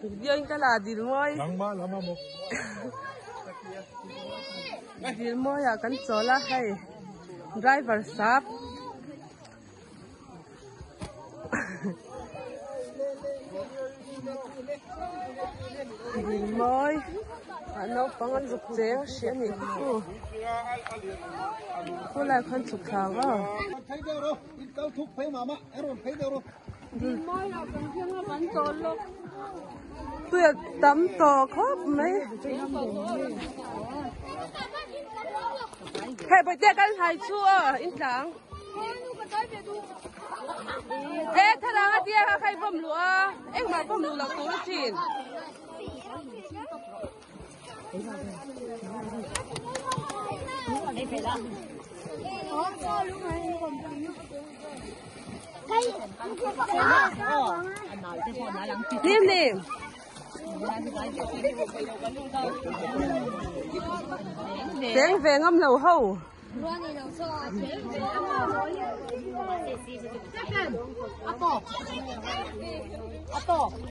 Video in ka la dil mawi. Dil mawi ah kan chawl a hei driver sap. Dil mawi ah naupang an zuk cheng a hria a nih hi chu. Khulai khan chhuk thla ang aw. Tui a tam tawh khawp mai. Hei bawihte kan hai chu aw in tlang. E thlarang a tia kha khai bawm luh a engmah bawm luh loh tur a chin. Nim nim. Cheng ve ngam lo ho.